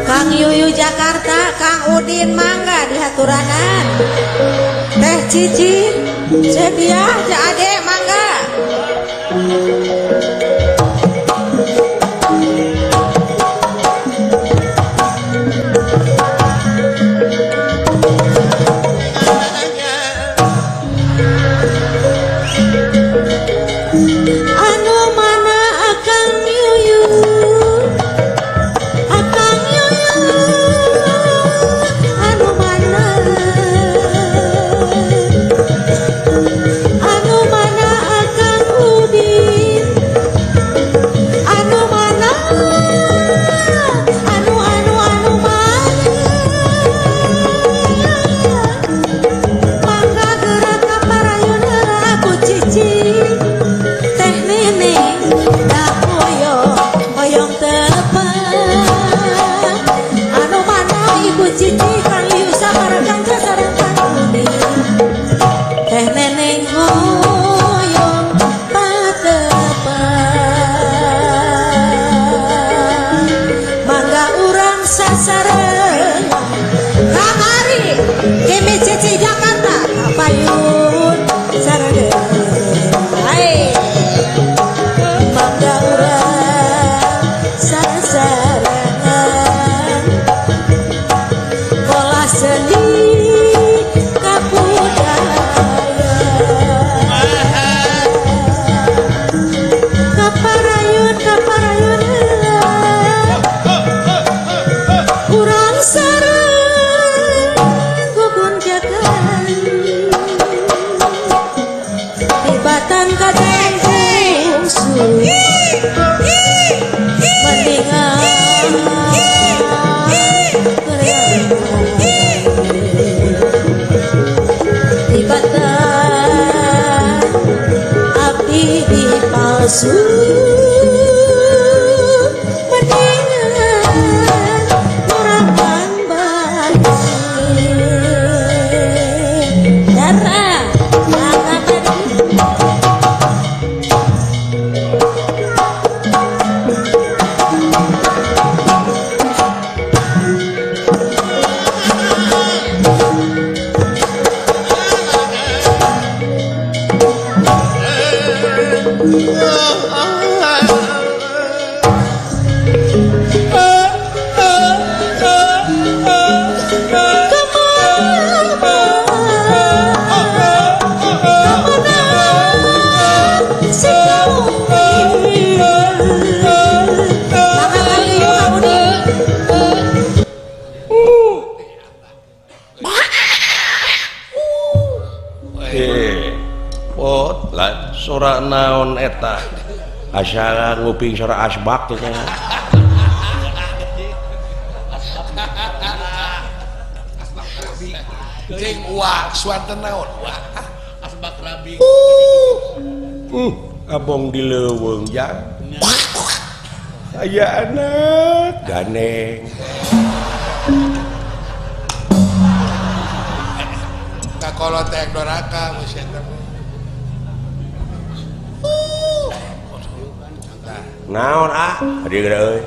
Kang Yuyu Jakarta, Kang Udin mangga dihaturanan. Teh Cici, Sedia, Cak Ade mangga. Anu mana Akang Yuyu, Akang Yuyu, anu mana, anu mana Akang Udin, anu mana, anu anu anu mana, mangga gerak ka parayun aku Cici. Teh Neneng da hoyong hoyong tepang. Anu mana Ibu Cici, Kang Yusa, para kanca sareng Kang Udin. Teh Neneng hoyong patepang. Mangga urang sasarengan. Kang Ari, Kimi Cici Jakarta, kapayun sareng. Hai. Mangga urang sasarengan. Olah seni kabudayaan. Kaparayun kaparayun urang sareng gugun jagan. Tibatan kadang bungsu mendingan tibatan abdi di palsu mendingan murahan batin darah maka tadi. Eh, Pot, lah sora naon eta? Asa nguping sora asbak teh. Cing uak suanten naon uak. Asbak rabi. Abong di leuweung jang. Aya anak ganeng. Kakolot teh doraka geus eta. Naon ah? Adi geura euy.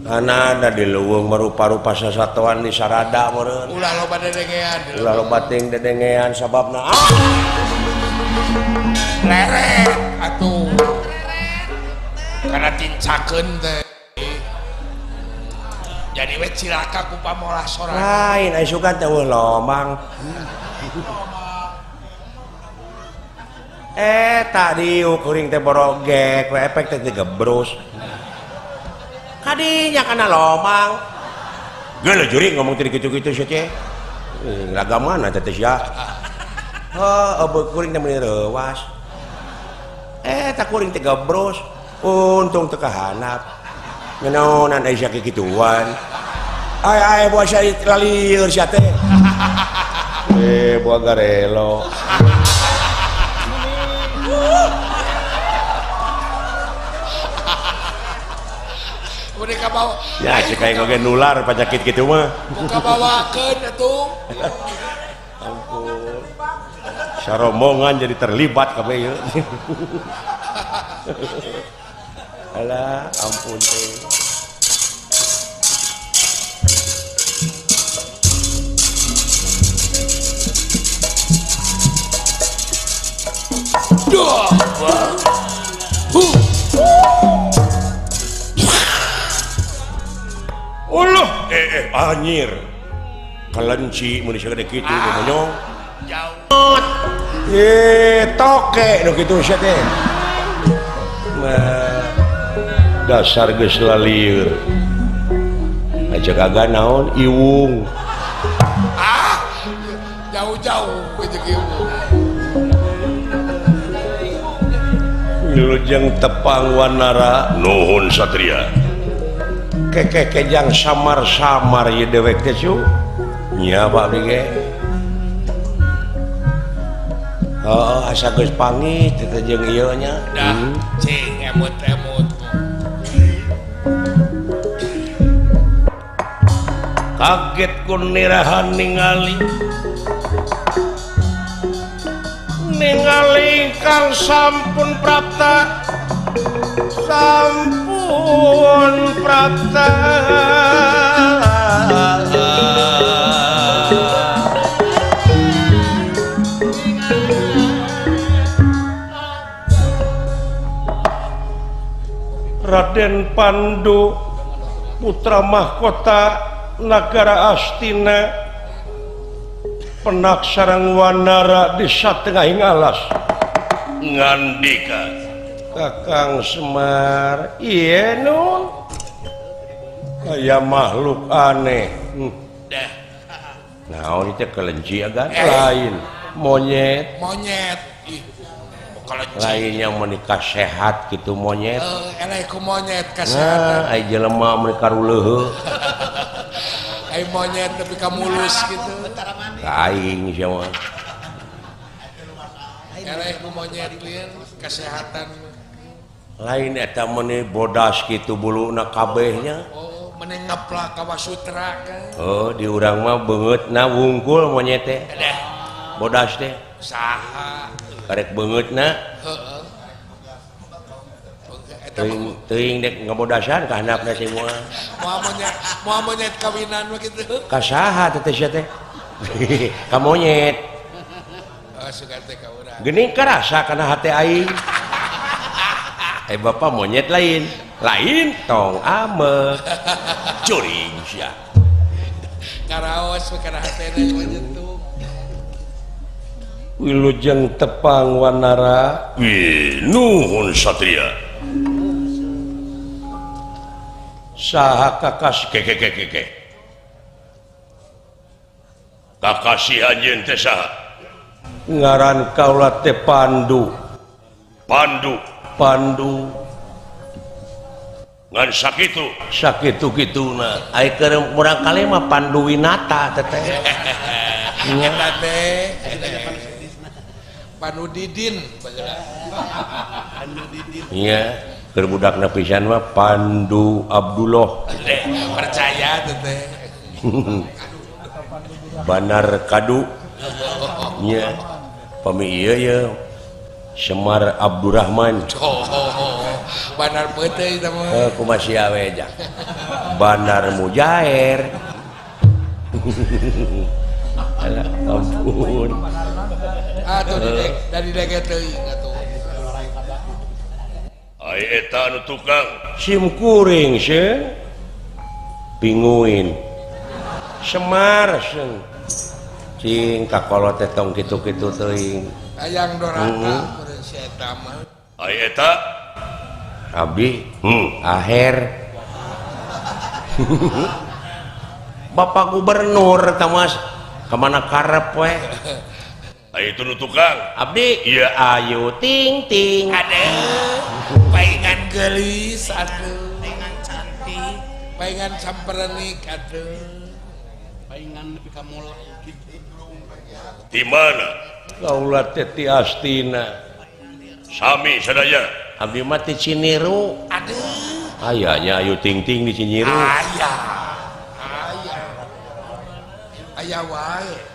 Ana di leuweung marupa-rupa sasatoan di sarada meureun. Ulah loba dedengean. Ulah loba ting dedengean sababna ah. Leret atuh. Kana tincakeun teh. Jadi we cilaka ku pamolah sorangan. Lain aya sugan teh eueuh lomang. Tadi kuring teh borogek we efek teh gebrus. Kadinya kana lomang. Geuleuh juring ngomong teh kitu-kitu sia teh. Raga mana teh sia? Heuh, kuring teh meuni reuwas. Tak kuring teh gebrus. Untung teu kahanap. Ngeunaonan aya sia kikituan. Ay ay buah sia lalieur sia teh. Buah garelo. Mereka bawa. Ya, cek aing oge nular penyakit kitu mah. Muka bawakeun atuh. Ampun. Sarombongan jadi terlibat kabeh ieu. Alah, ampun teh. Duh. Allah, anjir. Kelenci mun sagede kitu monyong. Jauh. Toke nu kitu sia teh. Nah, dasar geus lalieur. Ngajak aga naon iwung. Ah, jauh-jauh ke jeung iwung. Wilujeng tepang wanara nuhun satria. Kekekejang samar-samar ieu dewek teh cu. Nya Pak abdi ge. Heeh, asa geus pangit teh jeung ieu nya. Dah, cing emut-emut. Kaget ku nirahan ningali. Ningali kang sampun prapta. Sampun prapta. Raden Pandu putra mahkota Nagara Astina penak sareng wanara di satengahing alas ngandika Kakang Semar ieu nun aya makhluk aneh. Dah. Naon itu kelenci agan lain monyet. Monyet. Ih. Kelenci. Lain yang menikah sehat gitu monyet. Eleh ku monyet kasehatan. Nah, ai jelema menikah ruleuheuh. Ai monyet nepi ka mulus gitu. Aing sia mah. Eleh ku monyet lieur kesehatan. Lain eta meuni bodas kitu buluna kabehnya. Oh, meuni ngeplak ka Wasutra kan. Oh, di urang mah beungeutna wungkul monyet teh. Bodas teh. Saha? Karek beungeutna. Heeh. Teuing teuing dek ngabodasan ka handapna sih moal. Moal monyet kawinan mah kitu. Ka saha teh sia teh? Ka monyet. Oh, suka teh ka urang. Geuning karasa kana hate aing. Bapak monyet lain. Lain tong amek. Curing sia. Karaos kana hatena monyet tuh. Wilujeng tepang wanara. Wih, nuhun satria. Saha kakas keke. Kakasih anjeun teh saha? Ngaran kaula teh Pandu. Pandu. Pandu. Ngan sakitu. Sakitu kituna. Ai keur murang kali mah Pandu Winata teh teh. Nya teh. Pandu Didin baheula. Pandu Didin. Iya, keur budakna pisan mah Pandu Abdullah. Percaya teh teh. Banar Kadu. Nya. Pami ieu ye Semar Abdurrahman. Oh, Banar peuteuy eta mah. Kumaha sia we ja. Banar Mujair. Alah, ampun. Atuh dari dege teuing atuh. Ai eta anu tukang sim kuring seung. Pinguin. Semar seung. Cing kakolot teh tong kitu-kitu teuing. Hayang doraka kuring si eta mah. Ai eta abdi aher. Bapak gubernur tah Mas kemana karep we. Ai itu nu tukang abdi ieu ayu ting ting. Aduh, paingan geulis atuh, paingan cantik, paingan samperenik atuh, paingan nepi ka mola kitu. Di mana? Kaula teh ti Astina. Sami sadaya. Abdi mah ti Ciniru. Aduh. Aya nya ayu ting ting di Ciniru. Aya. Aya. Aya wae.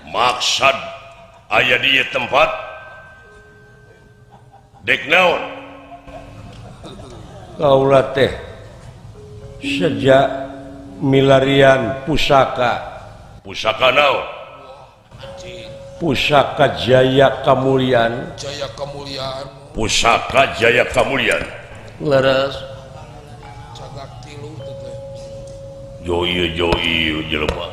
Maksad aya di tempat dek naon? Kaula teh sejak milarian pusaka. Pusaka naon? Pusaka Jaya Kamulyan. Jaya Kamulyan. Pusaka Jaya Kamulyan. Leres. Cagak tilu teh. Jo ieu jelema.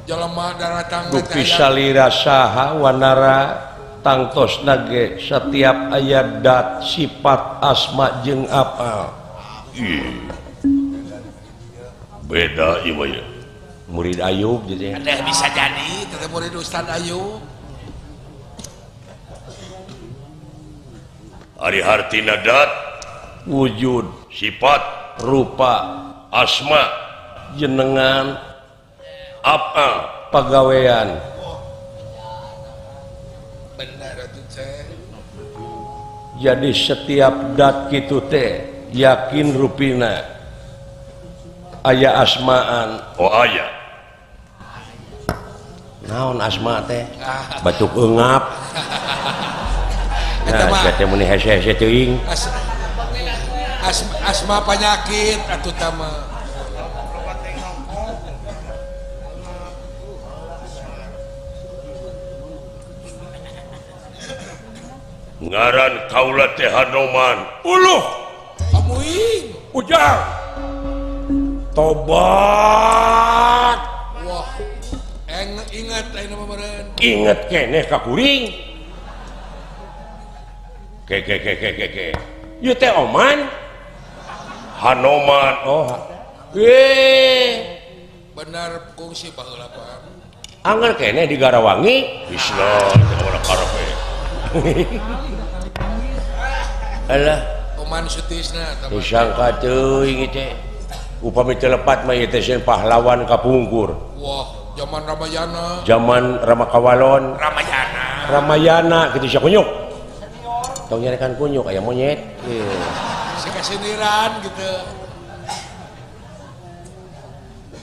Jelema daratang Dupi salira saha wanara tangtos nage setiap aya dat sifat asma jeung apal. Beda ieu mah. Murid Ayub gitu ya. Ada bisa jadi teteh murid Ustaz Ayub. Ari hartina dat wujud sifat rupa asma jenengan apa pagawean. Benar atuh teh. Jadi setiap dat kitu teh yakin rupina aya asmaan. Oh aya. Naon asma teh? Batuk eungap. Nah, sia teh mun hese-hese teuing. Asma penyakit atuh tah mah. Ngaran kaula teh Hanoman. Uluh. Amuing. Ujang. Tobat. Wah. Ingat ayeuna mah meureun. Inget keneh ka kuring. Ke ke ke ke ke. Ieu teh Oman. Hanoman. Oh. Eh. Benar kungsi baheula Pak. Angger keneh di Garawangi. Islam teh urang karep. Alah. Oman sutisna tah. Disangka teuing teh. Upami teu lepat mah ieu teh sieun pahlawan kapungkur. Wah, zaman Ramayana. Zaman Ramakawalon. Ramayana. Ramayana kitu sia kunyuk. Tong nyarekan kunyuk aya monyet. Sikasiniran gitu.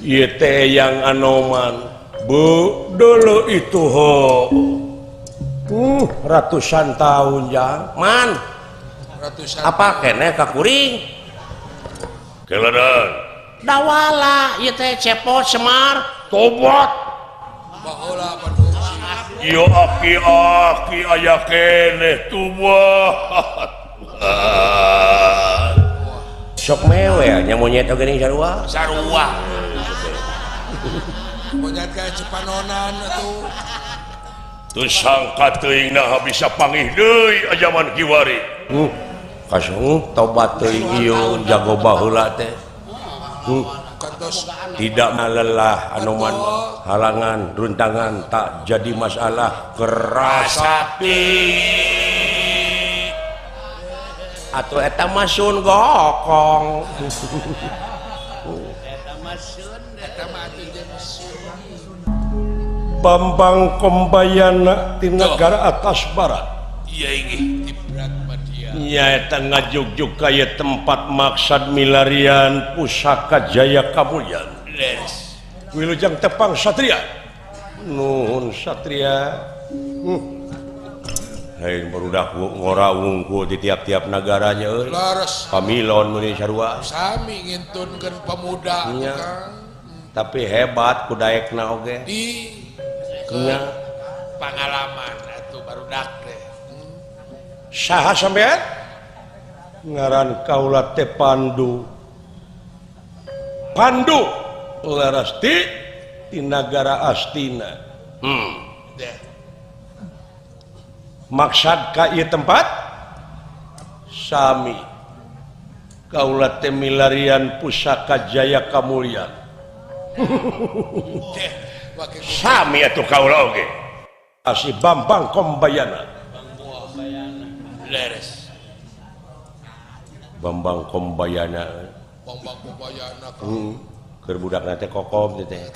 Ieu teh yang Anoman. Bu, dulu itu ho. Ratusan tahun jang. Man. Ratusan. Apa keneh ka kuring? Keladan. Dawala ieu teh cepot Semar tobat. Baheula pan Ieu aki-aki aya keneh tobat. Sok mewe nya monyet oge ning sarua. Sarua. Monyet ka Cepanonan atuh. Teu sangka teuing naha bisa pangih deui ajaman kiwari. Kasung tobat teuing ieu jago baheula teh. Tidak melelah Anoman, halangan runtangan tak jadi masalah keras sapi atau eta mah sun gokong. Eta mah sun, eta mah atuh jeung sun. Bambang Kombayana ti negara atas barat. Iya inggih di Berat Madia. Nyaeta ngajugjug ka ieu tempat maksad milarian pusaka Jaya Kamulyan. Leres. Wilujeng tepang satria. Nuhun satria. Lain barudak ngora wungkul di tiap-tiap nagaranya euy. Leres. Pamilon meuni sarua. Sami ngintunkeun pemuda Kang. Tapi hebat kudaekna oge. Di pengalaman atuh barudak teh. Saha sampean? Ngaran kaula teh Pandu. Pandu leres di nagara Astina. Maksad ka ieu tempat sami kaula teh milarian pusaka Jaya Kamulyan. Sami atuh kaula oge. Asi Bambang Kombayana. Leres. Bambang Kombayana. Bambang Kombayana. Keur budakna teh kokom teh.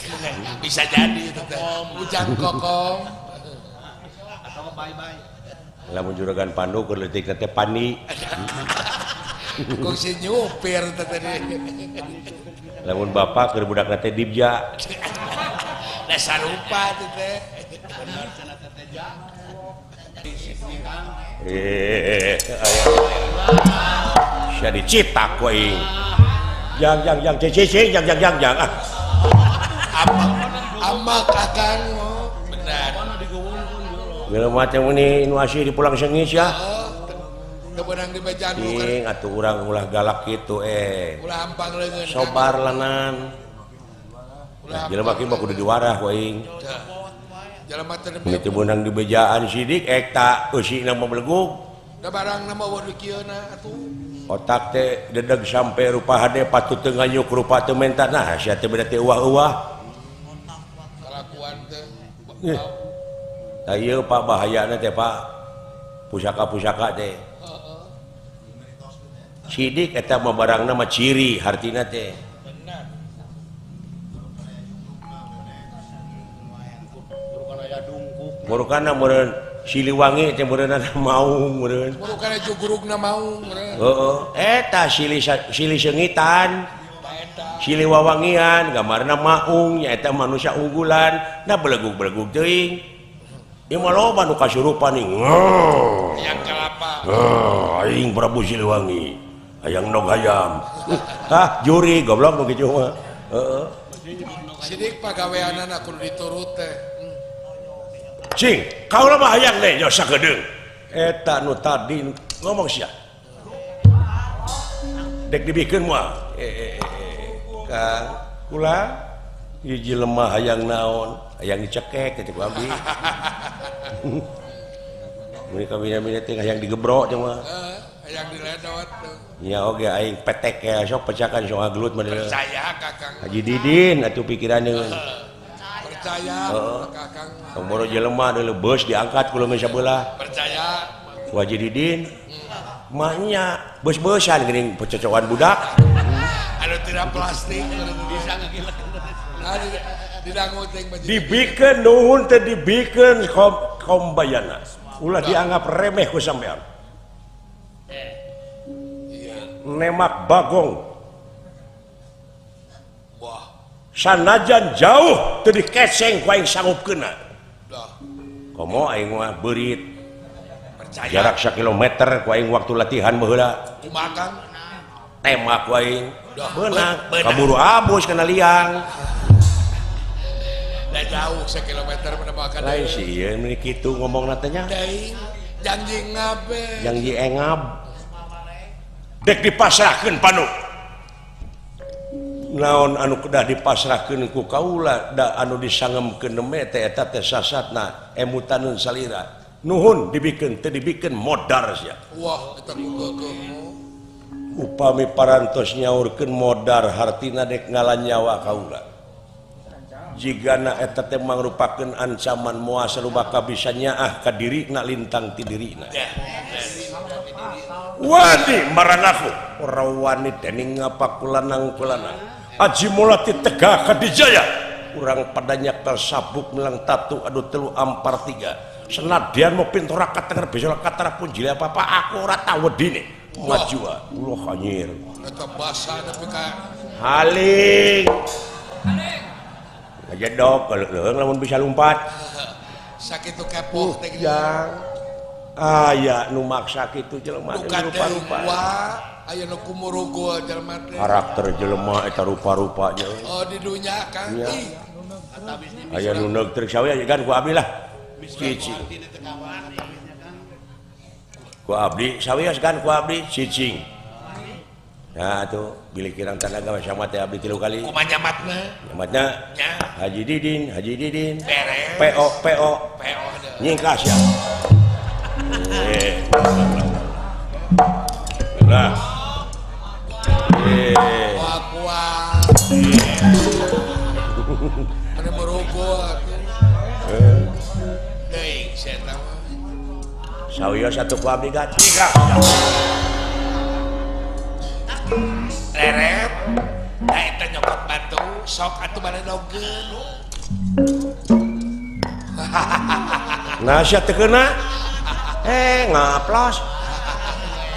Bisa jadi teh. Ujang kokom. Atau bye-bye. Lamun juragan Pandu keur leutik teh Pani. Kungsi nyupir teh tadi. Lamun bapak keur budakna teh Dibja. Dasar rupa teh teh. Bener cenah teh jang. Sia dicitak ku aing. Jang jang jang cicing jang jang jang jang ah. Amak akang benar. Jelema teh meni nu asih di pulang sengis ya. Teu beunang dibejaan cing atuh urang ulah galak kitu Ulah hampang leungeun. Sobar lanan. Jelema kieu mah kudu diwarah ku aing. Jelema teh teu beunang dibejaan sidik eta eusina mah belegug. Da barangna mah eueuh dikieuna atuh. Otak teh dedeg sampai rupa hade patut teu nganyuk rupa teu menta nah sia teh beda teh uah-uah. Kalakuan teh. Tah ieu Pak bahayana teh Pak. Pusaka-pusaka teh. Sidik eta mah barangna mah ciri hartina teh. Benar. Murukana meureun Siliwangi teh meureunna maung meureun. Murukana jugurugna maung meureun. Heeh, eta silih silih seungitan. Silih wawangian gambarna maung nya eta manusia unggulan, nah belegug-belegug teuing. Ieu mah loba nu kasurupan nih. Hayang kalapa. Aing Prabu Siliwangi. Hayang nog hayam. Hah, juri goblok nu kitu mah. Heeh. Sidik pagaweanana kudu diturut teh. Cing, kaula mah hayang deh nyo sakedeung. Eta nu tadi ngomong sia. Dek dibikeun moal. Kang, kula hiji lemah hayang naon, hayang dicekek teh ku abdi. Mun kabina-bina teh hayang digebrok teh mah. Hayang diledot. Nya oge aing petek ya sok pecakan sok ngagelut mah. Percaya Kakang. Haji Didin atuh pikiran deun. Percaya Kakang. Tong boro jelema deuleu beus diangkat ku leungeun sabelah. Percaya. Ku Haji Didin. Mah nya beus-beusan geuning pecocokan budak. Anu tidak plastik bisa ngagilek. Dibikeun nuhun teh dibikeun kombayana. Ulah dianggap remeh ku sampean. Nemak bagong. Wah. Sanajan jauh teu dikeceng ku aing sanggup keuna. Komo aing mah beurit. Percaya. Jarak sakilometer ku aing waktu latihan baheula. Kumaha Kang? Tembak ku aing. Beunang. Kaburu abus kana liang. Da jauh sakilometer menemakan. Lain sih ieu meni kitu ngomongna teh nya. Deui janji ngabe. Janji engab. Dek dipasrahkeun panu. Naon anu kedah dipasrahkeun ku kaula da anu disangemkeun neme teh eta teh sasatna emutaneun salira. Nuhun dibikeun teu dibikeun modar sia. Wah eta ku Upami parantos nyaurkeun modar hartina dek ngalanyawa kaula. Jigana eta teh mangrupakeun ancaman moal sarubaka bisa nyaah ka dirina lintang ti dirina. Wani maranaku ora wani dening ngapa kulanang kulanang. Aji mulati tegak kadijaya urang pada nyekel sabuk melang tatu adu telu ampar tiga. Senadyan mau pintora katenger besok katara punjil apa-apa aku ora tau wedine. Maju ulah anjir. Eta basa nepi ka haling. Ngajedok leuheung lamun bisa lumpat. Sakitu kepoh teh jang. Aya nu maksa kitu jelema rupa-rupa. Aya nu kumurugul jelema teh. Karakter jelema eta rupa-rupa nya. Oh di dunya Kang. Aya nu neug teu sawe kan ku abdi lah. Cicing. Ku abdi sawios kan ku abdi cicing. Nah tuh bilih kirang tanaga sama teh abdi 3 kali. Kumaha nyamatna? Nyamatna nya. Haji Didin, Haji Didin. Beres. PO PO. PO. Nyingkas ya. Nah. Wah kuat. Anu merugul atuh. Teuing sia eta mah. Sawios atuh ku abdi gat. Nyingkas. Reret. Da eta nyokot batu sok atuh baledogeun. Nah sia teu keuna. Ngaplos.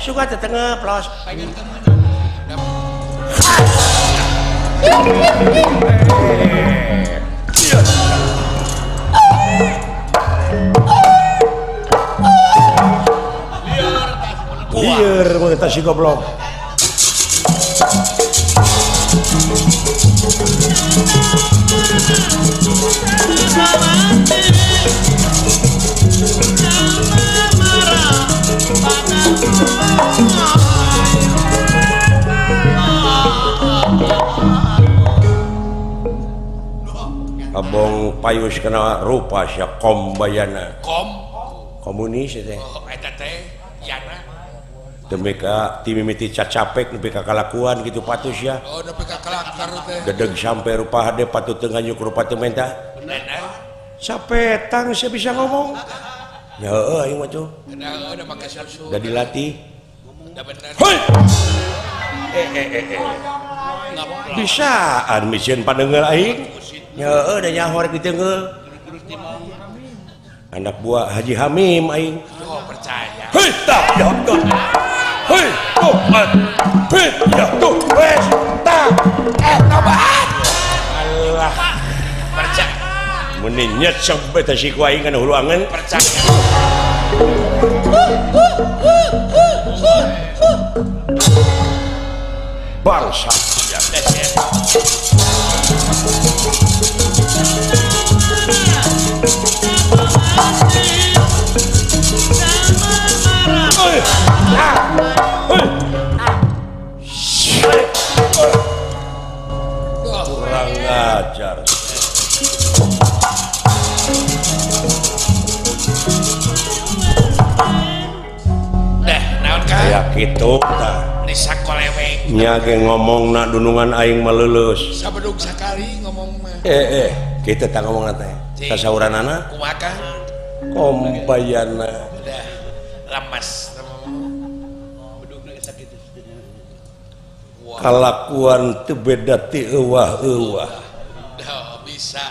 Suka teh teu ngaplos. Lieur mun eta si goblok. Abong payus kena rupa sia kombayana. Kom komunis teh. Oh, eta teh yana. Demi ka ti mimiti cacapek nepi ka kalakuan gitu patus ya. Oh, nepi ka kalakar teh. Dedeg sampe rupa hade patut teu nganyuk rupa teu menta. Bener. Sapetang sia bisa ngomong. Ya heueuh aing mah tuh. Heeh, udah make susu. Da dilatih. Da bener. Hoi. Bisaan misieun padeunggeul aing. Ya heueuh da nyaho rek diteunggeul. Anak buah Haji Hamim aing. Oh, percaya. Hei, tah ya tuh. Hei, tuh. Hei, ya tuh. Wes, tah. Tobat. Alah. Percaya. Mun nyecep eta si ku aing kana hulu angen. Percaya. Bangsa. Ya, bener. Kurang ajar. Dah, naon ka? Aya kitu tah. Desa koleweng. Nya ge ngomongna dunungan aing mah leuleus. Sabedug sakali ngomong mah. Kitu tah ngomongna teh. Sasauranana kumaha ka? Kombayana. Dah, lemes. Kalakuan teu beda ti euwah-euwah. Dah bisa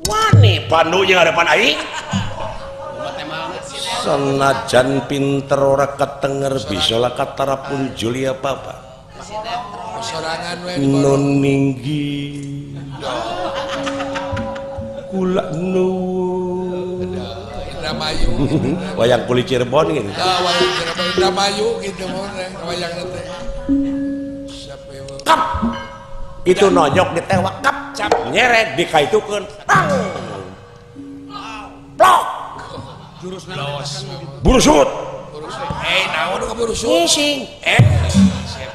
wani pandu jeung harapan aing. Senajan pinter ora ketenger bisa lah katarapun Julia Papa. Sorangan we nun ninggi. Kula nuwun. Indramayu. Wayang kulit Cirebon gitu. Ah, wayang Cirebon Indramayu gitu mun wayang teh. Kap. Itu nonyok ditewak kap cap nyeret dikaitukeun. Tang. Plok. Jurus burusut. Burusut. Naon ka burusut? Ngising. Siap.